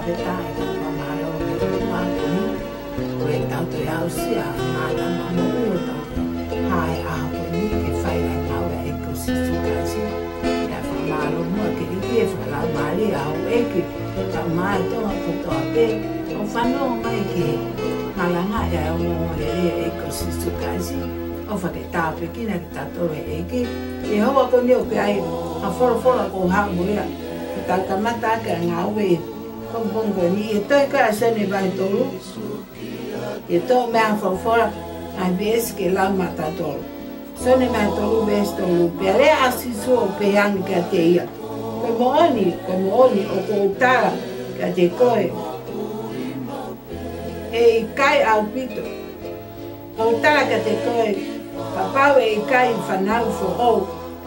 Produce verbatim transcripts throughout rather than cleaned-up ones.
Fakafetaʻi, fakamālō ki he ʻOtua koeʻuhi ko ʻetau toe aʻusia ʻa e mānava moʻui ʻo tau hā he ʻaho ko eni ke fai ʻa e ngāue ʻa e ʻEiki ko Sīsū Kalaisi. Pea fakamālō muʻa ki he ʻEiki, fakalaumālie ʻa houʻeiki, kae ʻumaʻā e Tonga kotoa pē ʻoku fanongo mai ki he malanga ʻa e ongoongolelei ʻa e ʻEiki ko Sīsū Kalaisi. ʻOfa ke tāpuekina kitautolu ʻe he ʻEiki. ʻI he houa ko eni ʻoku ʻi ai ha folofola ʻoku ou haʻu mo ia ke tau kamata ʻaki ʻa e ngāue ʻi he pongipongi ko eni, ʻi he tohi ko ia ʻa Sione vahe tolu. ʻE toʻo mei ai ha folofola, ngaahi veesi ke lau maʻatautolu. Sione vahe tolu veesi tolu: Pea lea ʻa Sīsū ʻo pehē ange kiate ia, Ko e moʻoni, ko e moʻoni, ʻoku ou tala kiate koe, ʻe ʻikai ʻaupito, ʻoku ou tala kiate koe, kapau ʻe ʻikai fanauʻi foʻou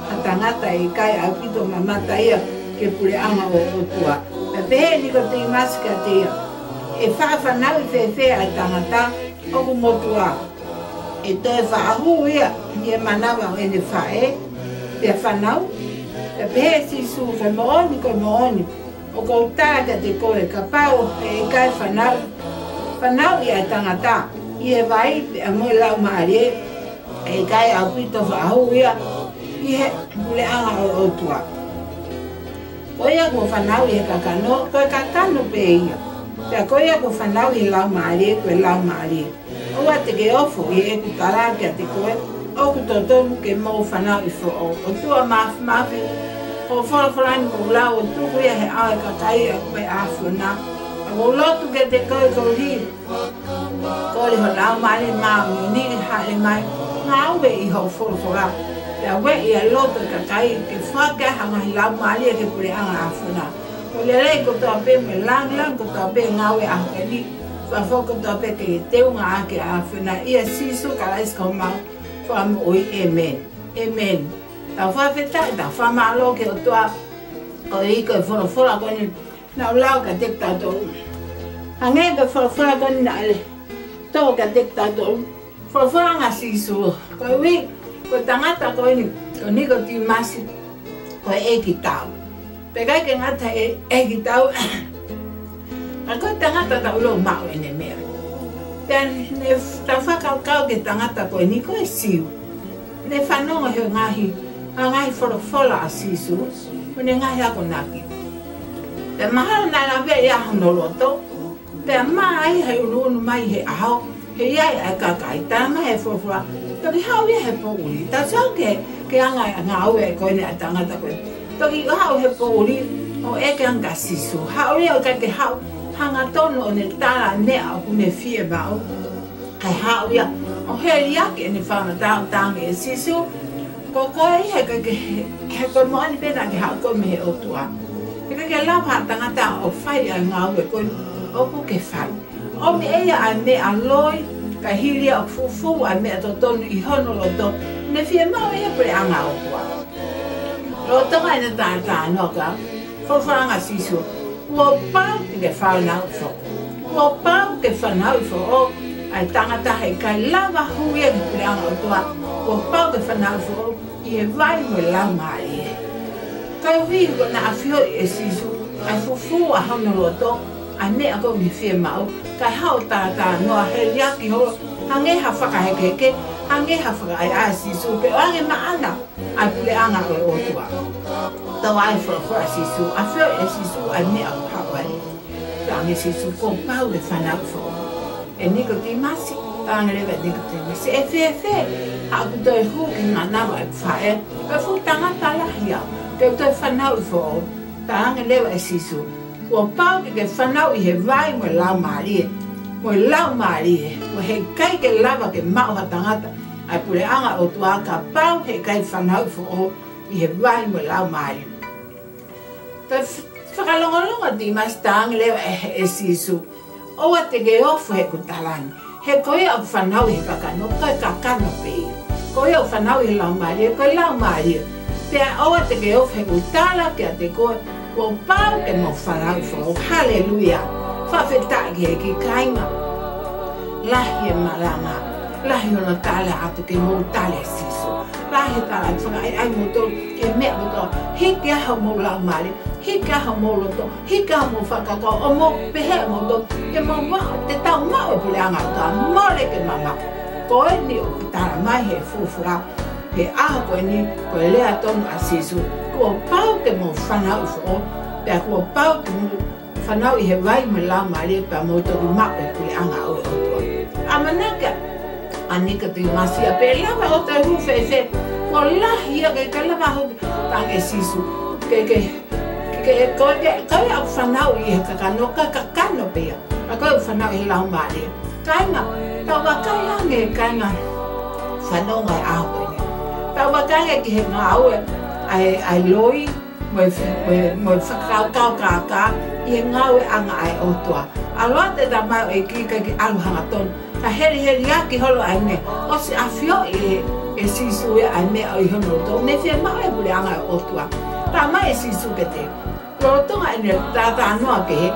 ha tangata, ʻe ʻikai ʻaupito mamata ia ki he puleʻanga ʻo e ʻOtua. Pea pehē ʻe Nikotīmasi kiate ia, ʻE faʻa fanauʻi fēfē ʻa e tangata ʻoku motuʻa? ʻE toe faʻa hū ia ʻi he manava ʻo ʻene faʻē, pea fanauʻi? Pea pehē ʻe Sīsū, Ko e moʻoni, ko e moʻoni, ʻoku ou tala kiate koe, kapau ʻe ʻikai fanauʻi, fanauʻi ʻa e tangata ʻi he vai pea mo e Laumālie, ʻe ʻikai ʻaupito faʻa hū ia ʻi he puleʻanga ʻo e ʻOtua. Ko ia kuo fanauʻi ʻi he kakano, ko e kakano pē ia. Pea ko ia kuo fanauʻi ʻi he Laumālie, ko e laumālie. ʻOua te ke ofo ʻi heʻeku tala kiate koe, ʻoku totonu ke mou fanauʻi foʻou. ʻOtua Māfimafi, ko hoʻo folofola ni kuo lau ʻo tuku ia he ʻao ʻo e kakai ʻa e ʻAfiona. ʻOku ou lotu kiate koe koeʻuhi, kole ho Laumālie Māʻoniʻoni ke hāʻele mai, ngāue ʻi hoʻo folofola. Pea ueʻi ʻa e loto ʻo e kakai ke foaki ʻa e ngaahi laumālie ki he puleʻanga ʻo e ʻAfiona. Ko e lelei kotoa pē mo e lāngilangi kotoa pē ngāue ʻa e ʻAfiona, fafo kotoa pē ke teunga ʻaki ʻa e ʻAfiona, ʻia Sīsū Kalaisi ko homau Fakamoʻui. ʻĒmeni. ʻĒmeni. Tau fakafetaʻi, tau fakamālō ki he ʻOtua koeʻuhi ko e folofola ko eni naʻa ku lau kiate kitautolu. Hangē ko e folofola ko eni naʻe toʻo kiate kitautolu, folofola ʻa Sīsū, koeʻuhi ko e tangata ko eni, ko Nikotīmasi, ko e ʻeikitau. Pea ʻikai ke ngata he ʻeikitau, ka ko e tangata taʻu ʻilo maʻu ʻene meʻa. Pea ne tau fakakaukau ki he tangata ko eni, ko e Siu. Ne fanongo he ngaahi, ʻa e ngaahi folofola ʻa Sīsū, mo ʻene ngaahi akonaki. Pea mahalo naʻe laveʻi ʻa hono loto, pea mā ai he ʻunuʻunu mai he ʻaho, he ʻi ai ʻa e kakai, talamai he folofola, toki haʻu ia he poʻuli. Tau sio ki he, ki he anga ʻa e ngāue ko eni ʻa e tangata ko ē. Toki haʻu he poʻuli ʻo ʻeke ange kia Sīsū. Haʻu ia ʻo ʻikai ke haʻu hangatonu ʻo ne tala e meʻa ʻoku ne fiemaʻu. Kae haʻu ia ʻo heliaki ʻene fakamatala ʻo talaange, ʻE Sīsū, ko koe ia he ʻikai ke, he, he ko e moʻoni pē naʻa ke haʻu koe mei he ʻOtua. He ʻikai ke lava ha tangata ʻo fai ʻa e ngāue ko ē ʻoku ke fai. ʻOmi ʻe ia ʻa e meʻa loi, kae hili ia ʻoku fufū ʻa e meʻa totonu ʻi hono loto, ne fiemaʻu ia he puleʻanga ʻo e ʻOtua. Lolotonga ʻene talatalanoa ki he folofola ʻa Sīsū, kuo pau ke fanauʻi foʻou. Kuo pau ke fanauʻi foʻou ʻa e tangata, he ʻikai lava hū ia ki he puleʻanga ʻo e ʻOtua. Kuo pau ke fanauʻi foʻou ʻi he vai mo e laumālie. Koeʻuhi ko ʻene ʻafioʻi ʻe Sīsū ʻa e fufū ʻa hono loto, ʻa e meʻa ʻoku ne fiemaʻu, kae haʻu ʻo talatalanoa, heliaki holo, hangē ha fakahekeheke, hangē ha fakaʻaiʻai ʻa Sīsū, pea ʻoange maʻana ʻa e puleʻanga ʻo e ʻOtua. Tau ai folofola ʻa Sīsū, ʻafioʻi ʻe Sīsū ʻa e meʻa ʻoku haʻu ai. Talaange ʻe Sīsū, kuo pau ke fanauʻi foʻou. ʻE Nikotīmasi, talaange leva ʻe Nikotīmasi, ʻE fēfē haʻaku toe hū ki he manava ʻo ʻeku faʻē, ko e fuʻu tangata lahi au, ke u toe fanauʻi foʻou? Talaange leva ʻe Sīsū, kuo pau ke ke fanauʻi he vai mo e laumālie, mo e laumālie, mo e he ʻikai ke lava ke maʻu ha tangata ʻa e puleʻanga ʻo e ʻOtua kapau he ʻikai fanauʻi foʻou ʻi he vai mo e laumālie. Pea f-, fakalongolongo ʻa Tīmasi, talaange leva ʻe, ʻe Sīsū, ʻOua te ke ofo heʻeku tala ni. He ko ia ʻoku fanauʻi he kakano, ko e kakano pē ia. Ko ia ʻoku fanauʻi he laumālie, ko e laumālie. Pea ʻoua te ke ofo heʻeku tala kiate koe, kuo pau ke mou fanauʻi foʻou. Haleluia. Fakafetaʻi ki he ʻEiki, kāinga. Lahi e malanga, lahi hono tala atu ke mou tali ʻa Sīsū. Tahi tala fakaʻaiʻai moutolu ki he meʻa kotoa. Hiki ʻa hoʻomou laumālie, hiki ʻa hoʻomou loto, hiki ʻa hoʻomou fakakaukau, ʻo mou pehē ʻe moutolu ke mou maʻu, te tau maʻu e puleʻanga ʻo e ʻOtua, mole ke mamaʻo. Ko eni ʻoku tala mai he folofola he ʻaho ko eni, ko e lea tonu ʻa Sīsū: Kuo pau ke mou fanauʻi foʻou, pea kuo pau ke mou fanauʻi he vai mo e laumālie, pea mou toki maʻu e puleʻanga ʻo e ʻOtua. ʻAmanaki ʻa Nikotīmasi ia pe lava ʻo toe hū fēfē, kuo lahi ia ke ke lava hoki. Talaange ʻe Sīsū ke, ke, ke, ko e, ko e ʻoku fanauʻi he kakano, ka kakano pē ia. Ka ko e ʻoku fanauʻi he laumālie. Kāinga, tau vakai ange, kāinga, fanongo he ʻaho ko eni. Tau vakai ange ki he ngāue ʻa e, ʻa e loi, mo e, mo e, mo e fakakaukau kākā ʻi he ngāueʻanga ʻa e ʻOtua. ʻAlu atu e tamaioʻeiki kae ʻikai ke ʻalu hangatonu, ka heliheliaki holo ʻa e meʻa. ʻOsi ʻafioʻi ʻe, ʻe Sīsū ia ʻa e meʻa ʻo e hono loto, ne fiemaʻu e puleʻanga ʻo e ʻOtua. Talamai ʻe Sīsū kiate ia, lolotonga ʻene talanoa pehē,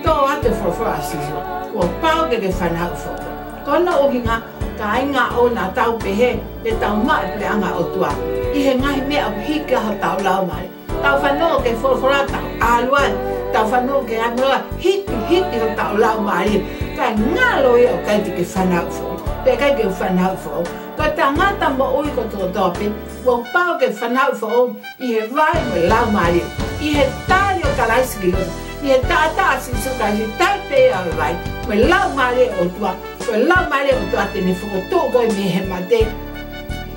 tō atu e folofola ʻa Sīsū: Kuo pau ke ke fanauʻi foʻou. Ko hono ʻuhinga, kāinga, ʻoua naʻa tau pehē te tau maʻu e puleʻanga ʻo e ʻOtua ʻi he ngaahi meʻa ʻoku hiki ai hotau laumālie. Tau fanongo ki he folofola, tau ʻalu ai, tau fanongo ki he ʻamuloa, hiki, hiki hotau laumālie. Kae ngalo ia ʻoku ʻikai te ke fanauʻi foʻou, pe ʻikai ke u fanauʻi foʻou. Ko e tangata moʻui kotokotoa pē, kuo pau ke fanauʻi foʻou ʻi he vai mo e laumālie, ʻi he tali ʻo Kalaisi ki loto, ʻi he taʻataʻa ʻo Sīsū Kalaisi, tali pē ia ʻo e vai mo e laumālie ʻo e ʻOtua. Ko e laumālie ʻo e ʻOtua te ne fokotuʻu koe mei he mate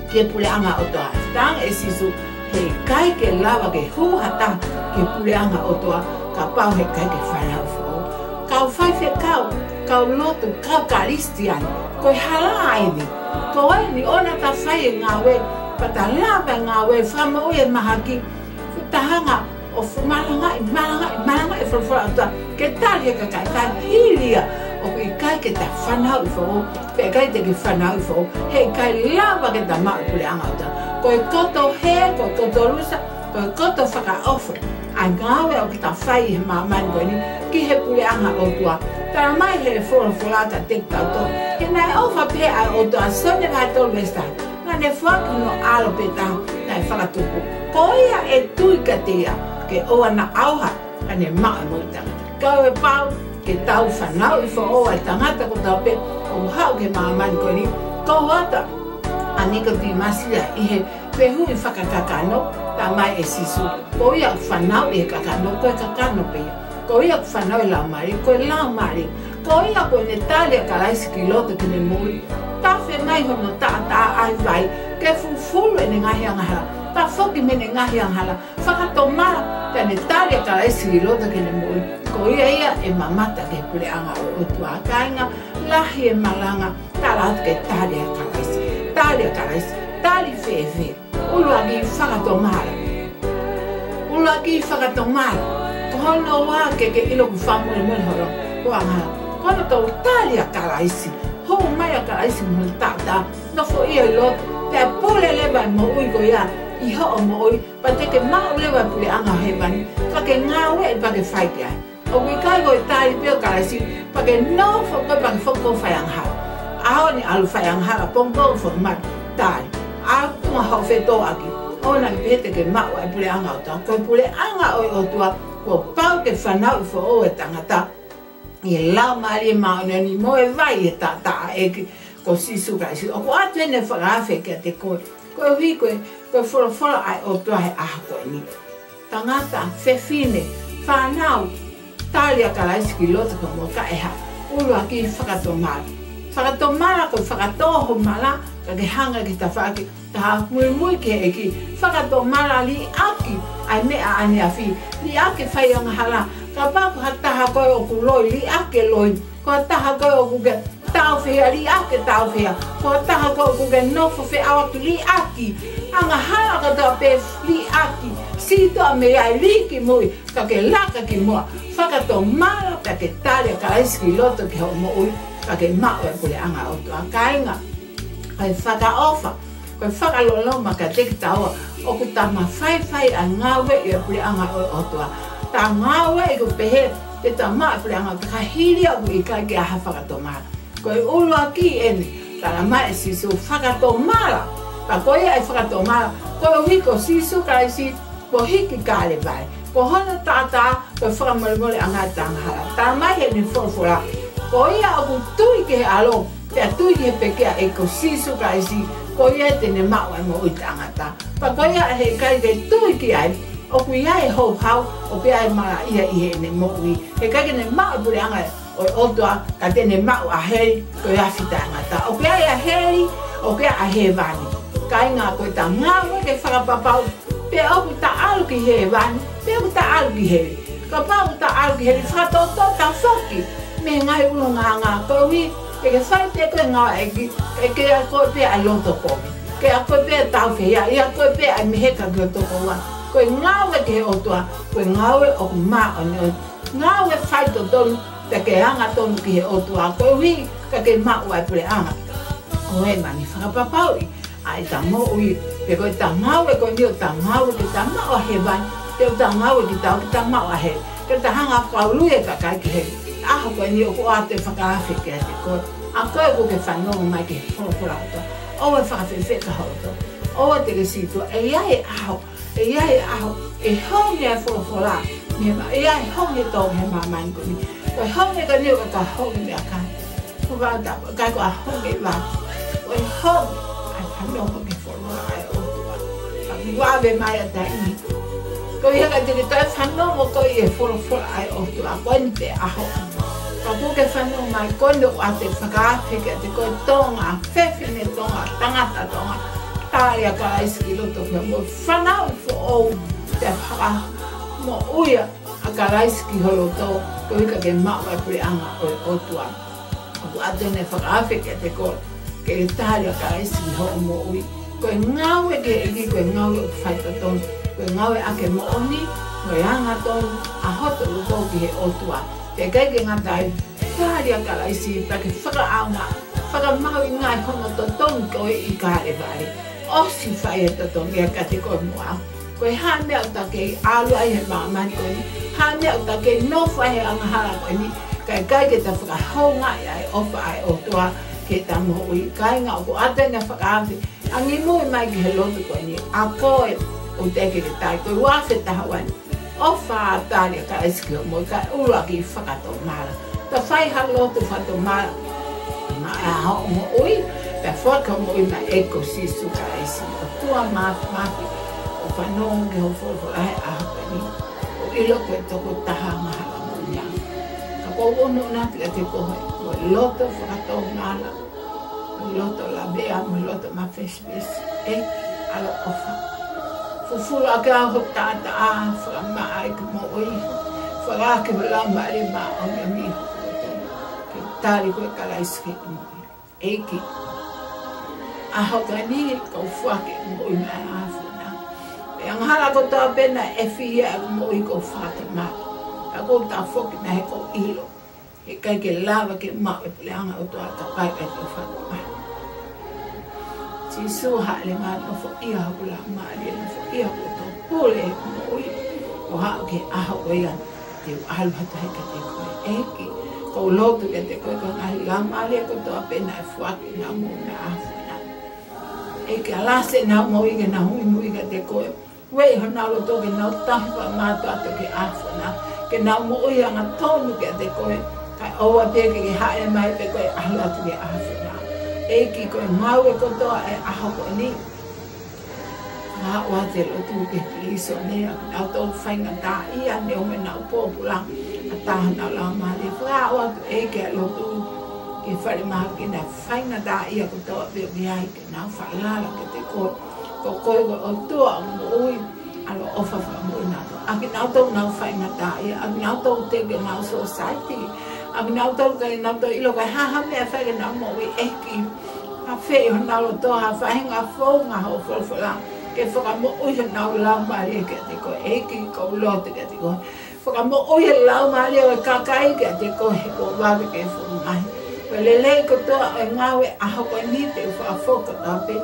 ki he puleʻanga ʻo e ʻOtua. Talaange ʻe Sīsū, heʻikai ke lava ke hū ha taha ki he puleʻanga ʻo e ʻOtua kapau heʻikai ke fanauʻi foʻou. Kau faifekau, kau lotu, kau Kalisitiane, ko e hala eni. Ko eni, ʻoua naʻa ta fai e ngāue pea ta lava e ngāue fakamoʻui e mahaki, ko e ta hanga ʻo fu-, malangaʻi, malangaʻi, malangaʻi e folofola ʻa e ʻOtua ke tali he kakai, ka hili ia ʻoku ʻikai ke ta fanauʻi foʻou, pe ʻikai te ke fanauʻi foʻou, heʻikai lava ke ta maʻu e puleʻanga ʻo e ʻOtua. Ko e koto hē, ko e koto lusa, ko e koto fakaofo ʻa e ngāue ʻoku ta fai he māmani ko eni ki he puleʻanga ʻo e ʻOtua. Talamai he folofola kiate kitautolu, he naʻe ʻofa pehē ʻa e ʻOtua, Sione vahe tolu veesi taha, naʻa ne foaki hono ʻAlo pē taha naʻe fakatupu, ko ia ʻe tui kiate ia, ke ʻoua naʻa ʻauha, ka ne maʻu e moʻui taʻengata. Ka ʻoku pau ke tau fanauʻi foʻou ʻa e tangata kotoa pē ʻoku haʻu ki he māmani ko eni. Ko e ʻuhinga ʻa Nikotīmasi ia ʻi he fehuʻi fakakakano, talamai ʻe Sīsū, ko ia ʻoku fanauʻi he kakano, ko e kakano pē ia. Ko ia ʻoku fanauʻi he laumālie, ko e laumālie. Ko ia kuo ne tali ʻa Kalaisi ki loto ki heʻene moʻui, tafe mai hono taʻataʻa ʻa e vai ke fufulu ʻene ngaahi angahala, tafoki mei heʻene ngaahi angahala, fakatomala, pea ne tali ʻa Kalaisi ki loto ki heʻene moʻui, ko ia ia ʻe mamata ki he puleʻanga ʻo e ʻOtua. Kāinga, lahi e malanga, tala atu ke tali ʻa Kalaisi. Tali ʻa Kalaisi. Tali fēfē? ʻUluaki, fakatomala. ʻUluaki, fakatomala. Ko hono ua ke ke ʻilo ʻoku fakamolemole holo ho angahala. Ko hono tolu, tali ʻa Kalaisi. Hū mai ʻa Kalaisi mo hono taʻataʻa, nofoʻia ʻi loto, pea pule leva e moʻui ko ia ʻi hoʻo moʻui, pea te ke maʻu leva e puleʻanga ʻo hēvani, ka ke ngāueʻi pea ke fai ki ai. ʻOku ʻikai ko e tali pē ʻo Kalaisi pea ke nofo koe pea ke foki ʻo fai angahala. ʻAho ni ʻalu fai angahala, pongipongi foki mai, tali. ʻAtunga hoʻo fetōʻaki, ʻoua naʻa ke pehē te ke maʻu ʻa e puleʻanga ʻo e ʻOtua. Ko e puleʻanga ʻo e ʻOtua, kuo pau ke fanauʻi foʻou e tangata ʻi he Laumālie Māʻoniʻoni mo e vai ʻi he taʻataʻa ʻo e ʻEiki ko Sīsū Kalaisi. ʻOku ʻoatu ʻene fakaafe kiate koe koeʻuhi ko e, ko e folofola ʻa e ʻOtua he ʻaho ko eni. Tangata, fefine, fānau, tali ʻa Kalaisi ki loto ki hoʻo moʻui kae hā. ʻUluaki, fakatomala. Fakatomala ko e fakatō ho mala, ka ke hanga ki he tafaʻaki, taha muimui ki he ʻEiki. Fakatomala, liʻaki ʻa e meʻa ʻaneafi. Liʻaki e fai angahala. Kapau ko ha taha koe ʻoku loi, liʻaki e loi. Ko ha taha koe ʻoku ke tāufehiʻa, liʻaki e tāufehiʻa. Ko ha taha koe ʻoku ke nofo feʻauaki, liʻaki. Angahala kotoa pē, liʻaki. Sītuʻa mei ai, lī ki mui, ka ke laka ki muʻa. Fakatomala pea ke tali ʻa Kalaisi ki loto ki hoʻo moʻui, ka ke maʻu e puleʻanga ʻo e ʻOtua. Kāinga, ko e fakaʻofa, ko e fakaloloma kiate kitaua ʻoku ta mafaifai ʻa e ngāueʻi e puleʻanga ʻo e ʻOtua. Ta ngāueʻi ko e pehē te ta maʻu e puleʻanga, ka hili ia ʻoku ʻikai ke ʻi ai ha fakatomala. Ko e ʻuluaki eni, talamai ʻe Sīsū, fakatomala. Ka ko ia ʻe fakatomala, koeʻuhi ko Sīsū Kalaisi kuo hiki Kalevale. Ko hono taʻataʻa ko e fakamolemoleʻanga ʻo e angahala. Talamai heʻene folofola, ko ia ʻoku tui ki he ʻAlo, pea tui ki he pekia ʻo Sīsū Kalaisi, ko ia te ne maʻu ʻa e moʻui taʻengata. Ka ko ia ʻe ʻikai ke tui ki ai, ʻoku ʻi ai e houhau, ʻoku ʻi ai e malaʻia ʻi heʻene moʻui. He ʻikai ke ne maʻu e puleʻanga ʻo e ʻOtua, ka te ne maʻu ʻa heli, ko e afi taʻengata. ʻOku ʻi ai ʻa heli, ʻoku ʻi ai ʻa hēvani. Kāinga, ko ʻeta ngāue ke fakapapauʻi pe ʻoku ta ʻalu ki hēvani, pe ʻoku ta ʻalu ki heli. Kapau ʻoku ta ʻalu ki heli, fakatōtō ta foki mei he ngaahi ʻulungaanga, koeʻuhi ke ke fai pē ko e ngāue ʻa e ʻEiki, ʻe ke akoʻi pē ʻa e loto kovi. Ke akoʻi pē ʻa e tāufehiʻa, ʻe akoʻi pē ʻa e meheka ki ho tokoua. Ko e ngāue ki he ʻOtua, ko e ngāue ʻoku māʻoniʻoni. Ngāue faitotonu, pea ke angatonu ki he ʻOtua, koeʻuhi ka ke maʻu ʻa e puleʻanga ʻo hēvani. Fakapapauʻi ʻa ʻeta moʻui, pe ko ʻeta ngāue ko eni ʻoku ta ngāue ke ta maʻu ʻa hēvani, pe ʻoku ta ngāue ke ta, ke ta maʻu ʻa heli. Ke ta hanga ʻo fakaului e kakai ki heli. ʻAho ko eni ʻoku ʻoatu e fakaafe kiate koe. ʻA koe ʻoku ke fanongo mai ki he folofola ʻa e ʻOtua, ʻoua ʻe fakafefeka ho loto. ʻOua te ke sītuʻa, ʻe ʻi ai e ʻaho, ʻe ʻi ai e ʻaho ʻe honge ai e folofola, meʻa, ʻe ʻi ai e honge tō he māmani ko eni. Ko e honge ko eni ʻoku ʻikai ko ha honge meʻakai. Ko e vā tapu, ʻikai ko ha honge vā. Ko e honge ʻa e fanongo ki he folofola ʻa e ʻOtua. Ka ʻoku vave mai ʻa e taimi. Ko ia ka te ke toe fanongo koe ʻi he folofola ʻa e ʻOtua, ko eni pē ʻaho. Ka kuo ke fanongo mai, ko eni ʻoku ʻoatu e fakaafe kiate koe Tonga, fefine Tonga, tangata Tonga. Tali ʻa Kalaisi ki loto ki hoʻo moʻui, fanauʻi foʻou, pea fakamoʻui ʻa Kalaisi ki ho loto, koeʻuhi ka ke maʻu ʻa e puleʻanga ʻo e ʻOtua. ʻOku ʻoatu ʻene fakaafe kiate koe ke tali ʻa Kalaisi ki hoʻo moʻui. Ko e ngāue ki he ʻEiki, ko e ngāue ʻoku faitotonu. Ko e ngāue ʻaki e moʻoni mo e angatonu ʻa hoto loto ki he ʻOtua. Pea ʻikai ke ngata ai, tali ʻa Kalaisi pea ke fakaʻaonga, fakamahuʻingaʻi hono totongi koe ʻi Kalevale. ʻOsi fai e totongi ia kiate koe mo au. Ko e hā e meʻa ʻoku ta kei ʻalu ai he māmani ko eni, hā e meʻa ʻoku ta kei nofo ai he angahala ko eni, ka ʻikai ke ta fakahoungaʻi ʻa e ʻofa ʻa e ʻOtua ki heʻeta moʻui. Kāinga, ʻoku ʻoatu ʻene fakaafe, angimui mai ki he lotu ko eni, ʻa koe ʻoku teʻeki ke tali, ko e uaafe taha ua ni. ʻOfa, tali ʻa Kalaisi ki hoʻo moʻui kae ʻuluaki fakatomala. Ta fai ha lotu fakatomala maʻa hoʻo moʻui, pea foaki hoʻo moʻui maʻa e ʻEiki ko Sīsū Kalaisi. ʻOtua Māfimafi, ʻoku fanongo ki hoʻo folofola he ʻaho ko eni, ʻoku ʻilo ko e tokotaha angahala moʻoni au. Ka ʻoku ou ʻunuʻunu atu kiate koe mo e loto fakatomala, mo e loto lavea, mo e loto mafesifesi, ʻEiki ʻaloʻofa. Fufulu ʻaki au ho taʻataʻa, fakamaʻa ʻeku moʻui, fakaake ho Laumālie Māʻoniʻoni ʻi hoku loto, ke tali koe Kalaisi ki heʻeku moʻui. ʻEiki, ʻaho ko eni kuo u foaki ʻeku moʻui maʻa e ʻAfiona. Pea angahala kotoa pē naʻe fihia ʻeku moʻui kuo u fakatomala. Pea ʻoku ou tafoki mai he ʻoku ou ʻilo he ʻikai ke lava ke maʻu e puleʻanga ʻo e ʻOtua ka ʻikai ke u fakatomala. Sīsū, hāʻele mai, nofoʻia hoku laumālie, nofoʻia hoku loto, pule ʻeku moʻui, ʻo aʻu ki he ʻaho ko ia te u ʻalu atu ai kiate koe. ʻEiki, ʻoku ou lotu kiate koe, ko e ngaahi laumālie kotoa pē naʻe foaki ʻenau moʻui maʻa e ʻAfiona, ʻEiki, alasi ʻenau moʻui ke nau muimui kiate koe. Ueʻi honau loto ke nau tauhi fakamātoato ki he ʻAfiona, ke nau moʻui angatonu kiate koe, kae ʻoua pē ke ke hāʻele mai pe ko e ʻalu atu ki he ʻAfiona. ʻEiki, ko e ngāue kotoa ʻo e ʻaho ko eni, fakaaʻu atu e lotu ki he pilīsone, ʻa kinautolu faingataʻaʻia, neongo ʻenau pōpula, ʻatā honau laumālie. Fakaaʻu atu, ʻEiki, ʻa e lotu ki he falemahaki, ʻa e faingataʻaʻia kotoa pē ʻoku ʻi ai, ke nau falala kiate koe. Ko koe ko e ʻOtua ʻo e moʻui, ʻaloʻofa, fakamoʻui kinautolu. ʻA kinautolu ʻoku nau faingataʻaʻia, ʻa kinautolu teʻeki ke nau sōsaieti, ʻa kinautolu ʻikai ke nau toe ʻilo ko e hā ha meʻa ʻe fai ki heʻenau moʻui, ʻEiki, ʻafeʻi honau loto ha faʻahinga founga hoʻo folofola ke fakamoʻui honau laumālie kiate koe. ʻEiki, ʻoku ou lotu kiate koe, fakamoʻui e laumālie ʻo e kakai kiate koe he kuo vave ke founga mai. Ko e lelei kotoa ʻo e ngāue ʻaho ko eni te u fakafoki kotoa pē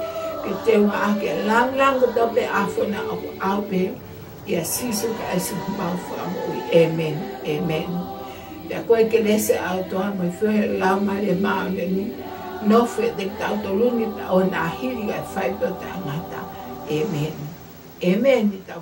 ki he teunga ʻaki e lāngilangi kotoa pē ʻa e ʻAfiona, ʻoku ʻaʻau pē ʻia Sīsū Kalaisi homau Fakamoʻui. ʻĒmeni. ʻĒmeni. Pea ko e kelesi ʻa e ʻOtua mo e feohi ʻa e Laumālie Māʻoniʻoni, Nofo ʻiate kitautolu ni pea ʻoua naʻa hili kae fai pē ʻo taʻengata. ʻĒmeni. ʻĒmeni. Tau